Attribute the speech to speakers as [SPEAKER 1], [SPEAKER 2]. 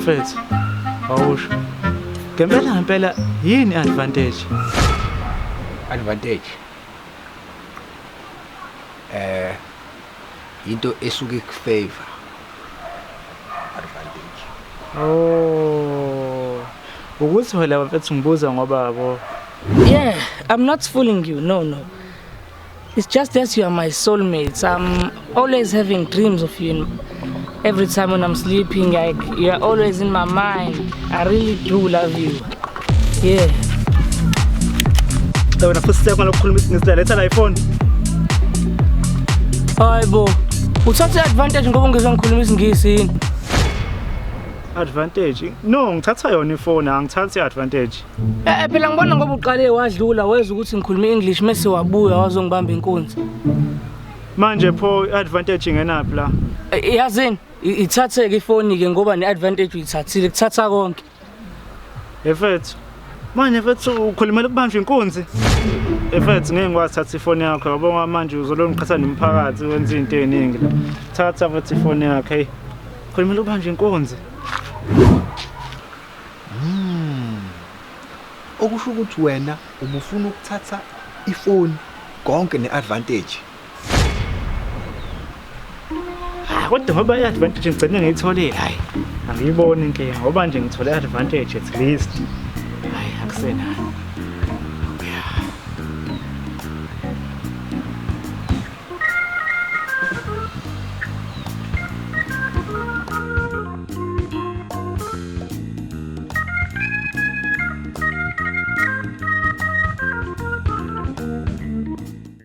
[SPEAKER 1] Mfethu, awusho. Ngempela ngempela yini advantage?
[SPEAKER 2] Advantage. Eh into esuke ikufavor. Advantage.
[SPEAKER 1] Oh. Ukuthi wena mfethu ngibuza ngoba yabo.
[SPEAKER 3] Yeah, I'm not fooling you. No, no. It's just that you are my soulmates. I'm always having dreams of you. Every time when I'm sleeping, like you are always in my mind. I really do love you. Yeah.
[SPEAKER 1] Wena futhi sekho lokukhuluma isingisi letha la iphone.
[SPEAKER 3] Hayibo. Uthatha advantage ngoba ungizwa ngikhuluma isingisi yini?
[SPEAKER 1] Advantage? No, ngithatha yona ifoni, angithathi advantage.
[SPEAKER 3] Eh phela ngibona ngoba uqale wadlula wezwa ukuthi ngikhuluma English mase wabuya wazongibamba inkunzi.
[SPEAKER 1] Manje pho advantage ingenaphi la?
[SPEAKER 3] Yazini ithatheke ifoni ke ngoba neadvantage uyithathile kuthatha konke.
[SPEAKER 1] Efethu. Manje mfethu ukhulumela ukubanjwa inkunzi. Efethu ngeke ngikwazi thatha ifoni yakho yabo ngoba manje uzolona ngiqhatha nomphakathi wenza izinto eziningi la. Thatha futhi ifoni yakho hey. Khulumela ukubanjwa inkunzi.
[SPEAKER 2] Okusho ukuthi wena ubufuna ukuthatha ifoni konke neadvantage.
[SPEAKER 1] Hayi kodwa ngoba i-advantage ngigcine ngiyitholile hayi angiyiboni inkinga ngoba nje ngithole i-advantage at least. Hayi akusenani.